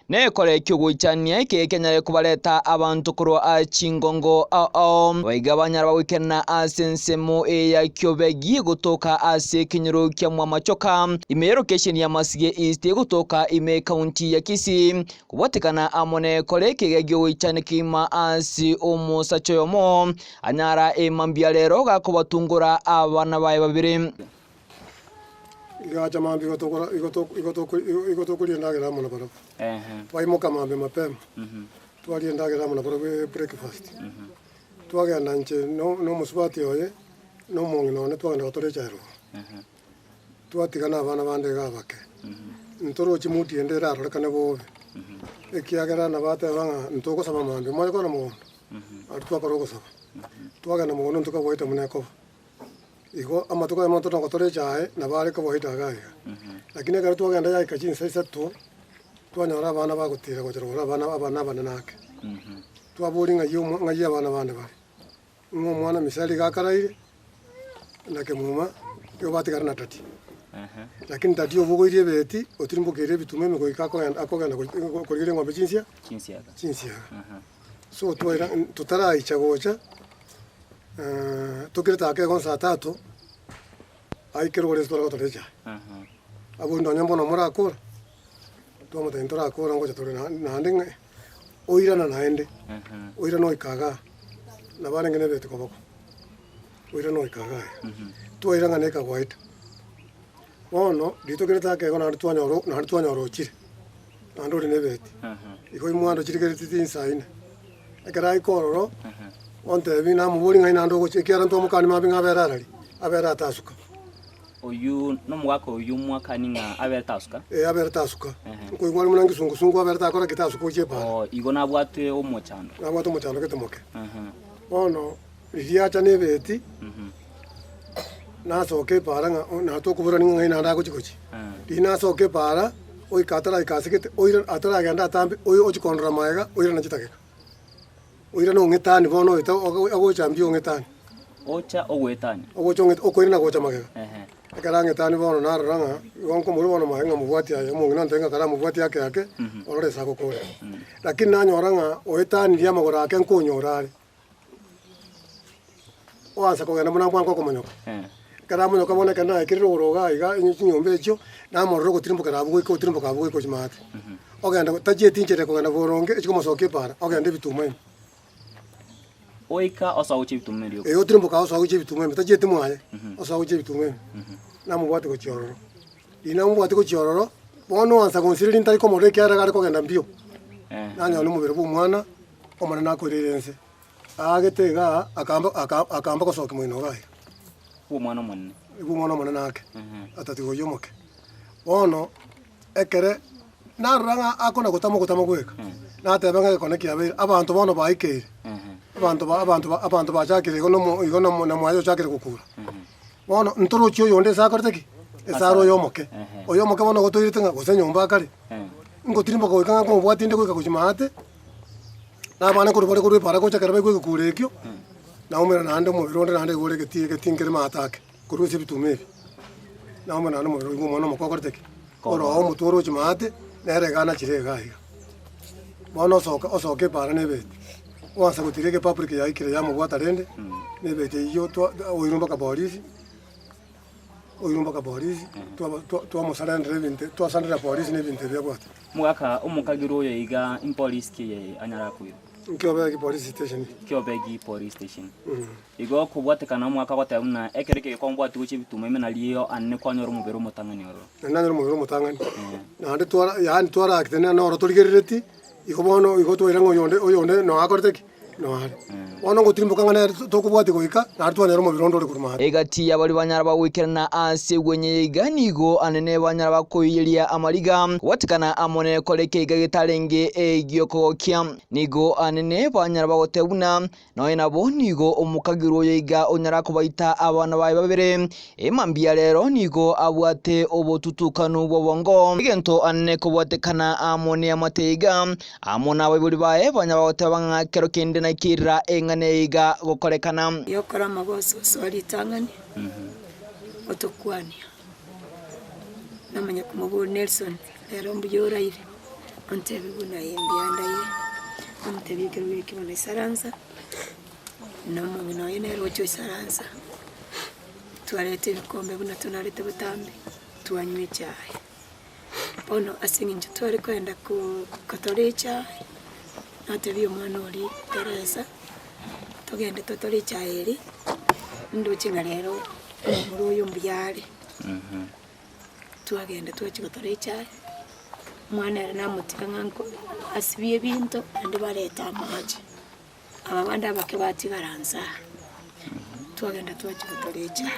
Nekore ki'ogoichania eke kenyare kobareta abanto korwa ase chingongo ao ao, baiga banyara bagoikerana ase ensemo eye ya Kiobegi egotoka ase ekenyoro kia Mwamachoka, ime y'elokesheni ya Masige East egotoka ime ekaunti ya Kisii, kobwatekana amo nekore ekegea gi'ogoichania kegima ase omosacha oyomo anyara emambia rero gakobatungora abana baye babere. Igacha mambia igo tokora igo toko igo toko igo tokoria endagera amo nabarabwo. Twaimoka mambia mapema, twaria endagera amo nabarabwo ebreakfast. Twagenda inche no na omosubati oye, na omong'ina one twagenda gotora echae rogoro. Twatiga na abana bande iga abake. Ntorochi mood ende erarorekane bobe, ekiagera nabateba ng'a ntogosaba mambia, omanye kogenda mogondo, aria twakora ogosaba. Twagenda mogondo ntokabwaita buna ekoba. Igo amatuko ayamo totong'o tore echae, nabo are koboita iga iga. Lakini ekero twagenda yaika chinsa isato, twanyora abana bagotira gocha rogoro abana abana abanene ake. Twaboria ng'ai omo ng'ai abana bande bare, ng'a omwana Misari iga akaraire, na Kemuma, igo batigara na tati. Lakini tati obogoirie ebeti, otirimbokeire ebituma ime goika akogenda akogenda korigereria eng'ombe chinsia Chinsiaga. chinsiaga. So twaira totaraicha gocha. Tokirete ake igo nsa tatu, aikere ore tore gotora echae. Abwo nonye mbono morakora, twamotebia ntorakora ngocha tore naende ng'a oirana naende, oirana oika igaa, nabo arenge na ebeti koboko, oirana oika igaa iga. Twaira ng'a na ekawaida. Bono, riria tokirete ake igo naende twanyora naende twanyora ochire, naende ore na ebeti. Igo imwando chirigereti chinsa ine. Ekero aika ororo, ontebia namoborie ng'ai naende ogochia, ekiagera ntwamokania mambia ng'a abere arari, abere atasuka. Oyio nomogaka oyio mwakani ng'a abere tasuka? Ee, abere tasuka. Nkoigwa are buna nkisungusungu abere takora ki tasuka gochia epaara. Oo, igo nabwate omochando. Nabwate omochando gete moke. Bono riria acha na ebeti, nasoka epaara ng'a natokoborania ng'a ng'ai naende agochia gochia. Riria nasoka epaara, oika ataraika ase gete, oira ataragenda atambe, oyo ochia kondora magega, oirana chidageka. Oirane ong'etanie bono oete agocha mbuya ong'etanie. Ocha ogoetania. Ogocha ong'e okoirana gocha magega. Ehe. Ekero ang'etanie bono narora ng'a igo nkomorua bono magega ng'a mobwati aye omong'ina ontebie ng'a karamobwati ake ake, orore ase agokora. Lakini nanyora ng'a oetanirie amagoro ake nkonyora are. Oansa kogenda buna bwango okomonyoka. Ekero amonyoka bono ekero naikire rogoro igaa iga onye chinyomba echio, namorora ogotirimboka abwo goika ogotirimboka abwo goika ochia maate. Ogenda tachieti inchera kogenda boronge echi komosokia epaara, ogenda ebituma ime. Goika osoa gochia ebituma erio. Ee otirimboka osoa gochia ebituma ime, tachieti mwaye, osoa gochia ebituma ime. Namobwate gochia ororo. Riria namobwate gochia ororo, bono oansa gonsireria ntari komorora ekiagera iga are kogenda mbio. Nanyora na omobere bwa omwana. Omonene akoireire ense, aagete igaa, akamba aka akamba gosokia moino iga iga. Bw'omwana omonene. Bw'omwana omonene ake, atatiga oyio omoke. Bono, ekere narora ng'a akona gotama ogotama goika, nateba ng'a egekone kiabeire, abanto bono baikeire, abanto ba abanto ba abanto bachakire igo nomo igo nomo na mwaye ochakire gokura. Bono ntorochi oyonde ase akorete ki? Ase are oyo omoke. Oyo omoke bono igo toirete ng'a gose nyomba akare, ngotirimboka goika ng'a nkomobwatia inde goika gochia maate. Na abana korwa bare korwa epaara gocha ekero baigwa egekuro ekio, naumera naende omobere onde naende igo ore egetii egetii nkere maate ake, korwa ase ebituma ebi. Naumera naende omobere oigwa omwana omoke okorete ki? Oro omotwe oroche maate, nere iga anachire iga iga. Bono osoka osoka epaara na ebeti, oansa gotira egepublic yaikire yamobwata rende, na ebeti eyio twa oirwa mpaka polisi. Oirwe mpaka polisi, twaba twa twamosurrendera ebinto twasurrendera polisi na ebinto ebi abwate. Omogaka omokagera oyo iga impolice ki eye anyare koirwa? Nkiobegi police station. Kiobegi police station. Igo okobwatekana omogaka agoteba buna ekero eke gekombwati gochia ebituma ime nario anene kwanyora omobere omotang'ani ororo. Naende nanyora omobere omotang'ani. Naende twara yaani twaraakite noro torigerereti. Igo bono igo twaira ng'a oyonde oyonde noe akorete ki? Noe are. Bono ngotirimboka ng'a nere tokobwatia goika, naende twanyora omobere onde ore korwa maate. Egati y'abaria banyara bagoikerana ase egwenye ya iga nigo anene banyara bakoiyeria amariga, kobwatekana amo nekore ekeiga getarenge egiokogokia. Nigo anene banyara bagoteba buna Nonya nabo nigo omokagirwa oyo iga onyara kobaita abana baye babere, emambia rero nigo abwate obotutukanu bw'obongo, egento anene kobwatekana amo neamate iga, amo nabaibori baye banyara goteba ng'a kero kende naikirira eng'ana eye iga gokorekana. Yokora amagoso osoa ritang'ani otokwania, namanya komoboria Nelson, rero mbuya oraire? Ontebie buna aye mbuya ndaire, omotebie ekerogo eke bono isaransa, na omong'ina oye nere ocha oisaransa, twareta ebikombe buna tonarete botambe, twanywa echae. Bono ase eng'encho tware kogenda koo kotora echae, natebia omwana oria Teresa, togende totore echae eria, ndoche ng'a rero omomura oyo mbuya are. Twagenda twachia gotora echae, omwana ere namotiga ng'a nko asibie ebinto naende barete amache, aba bande abake batigara nsa aa. Twagenda twachia gotora echae,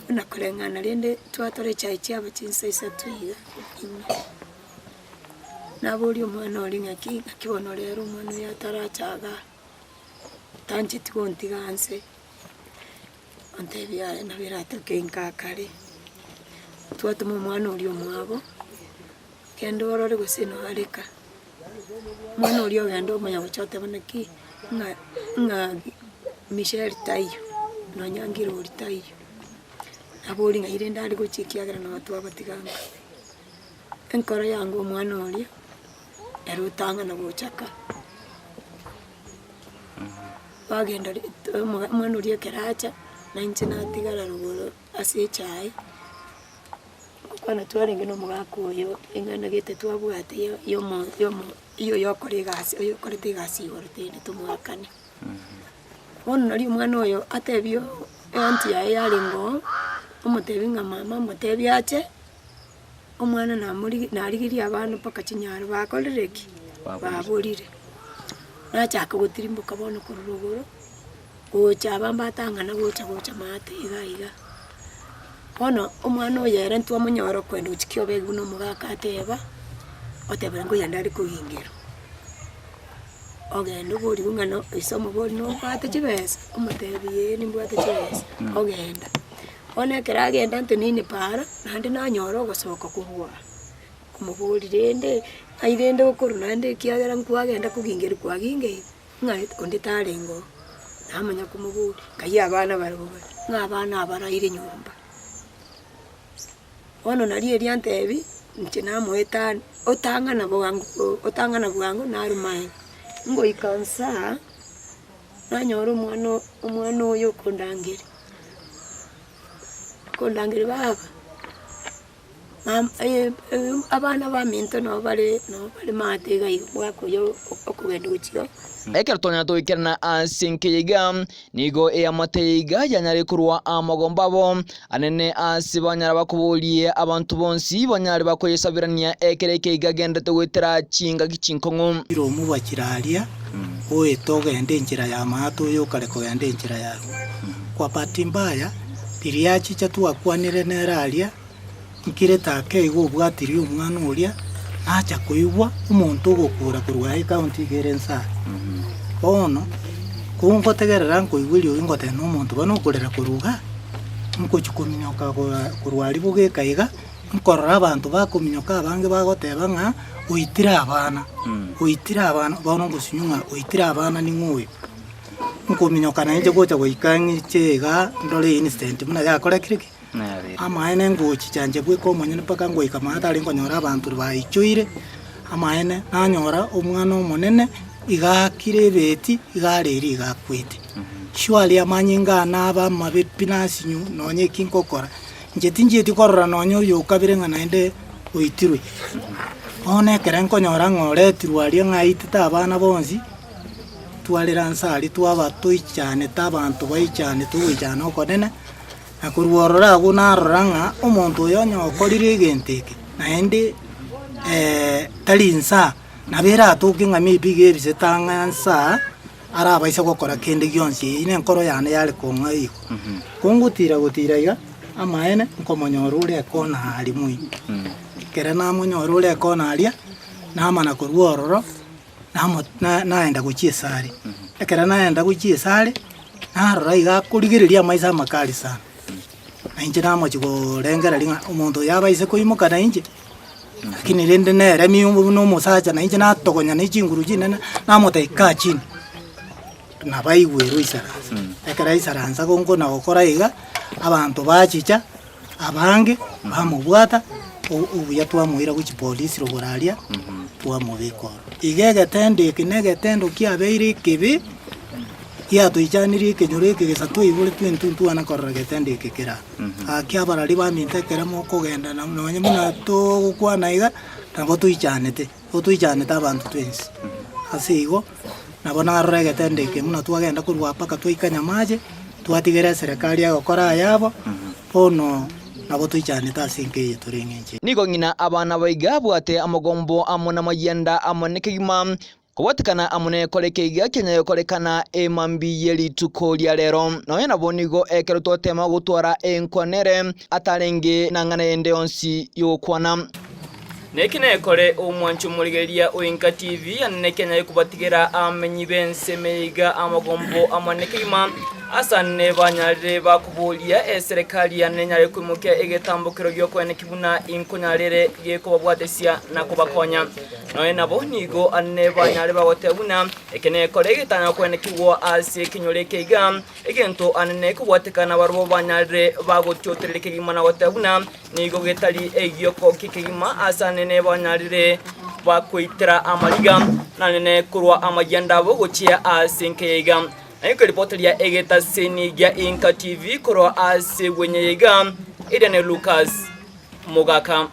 buna koreng'ana rende twatora echae chiaba chinsa isato iga ime, naboria omwana oria ng'aki ng'aki bono rero omwana oyo ataracha igaa, tancheti gontiga nse. Ontebia aye nabo eratoke inka kare, twatoma omwana oria omwabo, genda orore gose noareka. Omwana oria ogenda omanya gocha oteba naki, ng'a ng'a Michelle taiyo, nonya ngirori taiyo. Nabori ng'ai rende are gochia ekiagera nabo twabatiga nka. Enkoro yango omwana oria, ere otang'ana gocha ka. Bagenda omwana oria ekero acha, na inche natigara rogoro ase echae, ngokwana twarenge na omogaka oyo eng'ana gete twabwate ya yomo yomo oyo oyokora egasi oyokorete egasi igoro tende tomoakane. Bono nari omwana oyo atebie eaunty yaye yarenge oo, omotebi ng'a mama omotebi ache, omwana namorigi narigirie abana mpaka chinyaro bakorire ki? Baborire. Nachaka gotirimboka bono korwa rogoro, gocha aba mbatang'ana gocha gocha maate iga iga. Bono omwana oyo ere ntwamonyora okoenda gochia kiobegi buna omogaka ateba, otebire ngoyende are kogingerwa. Ogenda oborigwe ng'a no ise omobori nobwate chibesa, omotebi ee nimbwate chibesa, ogenda. Bono ekero agenda nteneine paara, naende nanyora ogosoka korwa aa. Komobori rende, ng'ai rende okorwa naende ekiagera nkwagenda kogingerwa kwagingeire, ng'a onde tarenge oo. Namanya komoboria, ngai abana barabwo bare, ng'a abana aba baraire nyomba. Bono nario erio antebi, inche namoetani, otang'ana bwango otang'ana bwango narwe maega. Ngoika nsaa, nanyora omwana omwana oyo okondangeria, okondangeria baba. Abana baminto nabo bare nabo bare maate iga iga omwaka oyo okogenda gochia oo. Ekero twanyara toikerana ase enka iga, nigo eamate iga yanyare korwa amagomba abo anene ase banyara bakoborie abanto bonsi banyare bakoyesabirania ekero eke iga agenderete goetera chingaki chinkong'u. Omobachire aria, oete ogende enchera y'amato oyo okare kogenda enchera yarwo. Kwa bahati mbaya, riria achicha twakwanire nere aria, nkirete ake igo obwatirie omwana oria, nacha koigwa omonto ogokura korwa ecounty iga ere inse aa. Bono, kongotegerera nkoigwa eriogi ngoteba na omonto bono okorera korwa igaa, nkochi kominyoka korwa aria bogeka iga, nkorora abanto bakominyoka abange bagoteba ng'a oitire abana, oitire abana, bono ngosinywa ng'a oitire abana ning'o oyo. Nkominyoka nainche gocha goika ng'iche igaa ndore incident buna yakorekire ki. Amaene ngochicha inche bweka omonyene mpaka ngoika maate aria nkonyora abanto baichoire, amaene nanyora omwana omonene iga aakire ebeti iga areire iga akwete. Surely amanyinga aya nabe amabe pi nasinyu nonye eki nkokora, inche tinchieti korora nonye oyo okabere ng'a naende oitirwe. Bono ekere nkonyora ng'a oretirwe aria ng'a aitete abana bonsi, twarera nse aria twaba toichanete abanto baichanete ogoichana okonene. Na korwa ororo agwo narora ng'a omonto oyo onye okorire egento eke, naende tari insaa, nabo eratoke ng'a maybe iga ebisete ang'e nsaa, arabaise gokora kende gionsi, eyio nenkoro yane yare kong'a igo. Kongotira gotira iga, amaene, nkomonyora ore ekona aria moino. Ekere namonyora ore ekona aria, namana korwa ororo. namo na naenda gochia esare, ekero naenda gochia esare, narora iga akorigereria amaiso amakari sana, na inche namochia korengereria ng'a omonto oyo abaise koimoka na inche, lakini rende nere miumbu buna omosacha na inche natogonya na chinguru chinene, namotebia kaa chini, nabaigwerwe aisaransa. Ekero aisaransa gonkona gokora iga, abanto bachicha, abange, bamobwata, Obuya twamoira gochia polisi rogoro aria, twamobeka ororo. Iga egetendo eke na egetendo kiabeire ekebe, giatoichanirie ekenyoro eke gesa twaiboretwe intwe ntwana korora getendo eke kera aa. Gaki abarari baminto ekero mokogenda na nonye buna togokwana iga, nabo toichanete, nigo toichanete abanto twensi. Ase igo, nabo narora egetendo eke buna twagenda korwa mpaka twaika Nyamache, twatigera eserekari egokora ayabo, Bono nabo toichanete ase enka eye tore eng'encho eye. Nigo ng'ina abana baiga abwate amagombo amo namayianda amo nekegima, kobwatekana amo nekoreka iga kianya gokorekana emambia ye rituko ria rero. Nonya nabo nigo ekero twatema gotwara enkwana ere atarenge nang'ana ende yonsi y'ogokwana. Neki nekore omwanchi omorigereria o Inka TV ane nekianya gokobatigera amenyi b'ense emeiga amagombo amanene kegima ase ane banyarire bakoboria eserekari yane nyare koimokia egetambokero giokoeneki buna inkonyarere gekobabwatesia na kobakonya. Nonya nabo nigo ane banyare bagoteba buna eke nekore egetanya koenekigwa ase ekenyoro eke iga egento ane nekobwatekana barobwo banyarire bagotiotereria kegima na goteba buna Nigo getari egioko kegima ase anene banyarire bakoitera amariga, nanene korwa amayianda abo gochia ase nkeyaiga. Nainki ripoti ria egetaseni gia Inka TV korwa ase bwenyeyaiga, Iriane Lucas Mogaka.